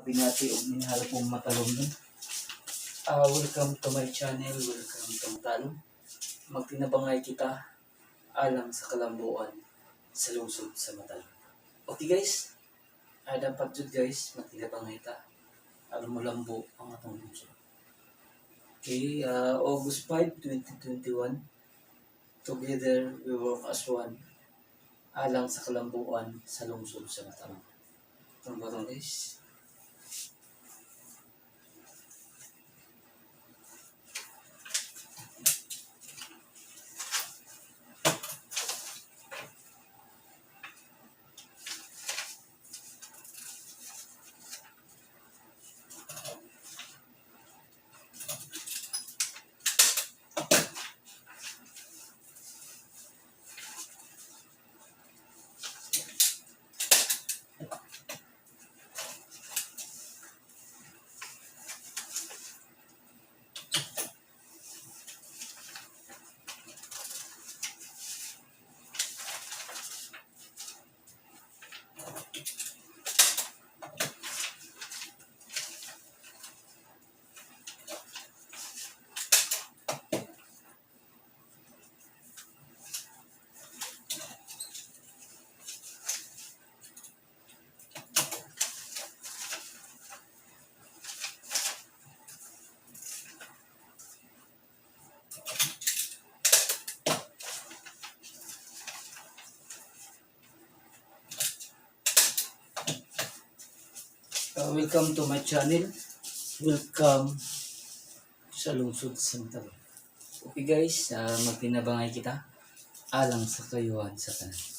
Binati og minahalapong matalom. Welcome to my channel, welcome to Matalom. Magtinabangay kita alang sa kalambuan sa lungsod sa Matalom. Okay guys, dapat jud guys, magtinabangay ta aron molambo ang atong lungsod. Okay, August 5, 2021. Together we work as one alang sa kalambuan sa lungsod sa Matalom. Itong ba guys? Welcome to my channel. Welcome sa lungsod sa Matalom. Okay guys, magtinabangay kita alang sa kayuhan sa tanan.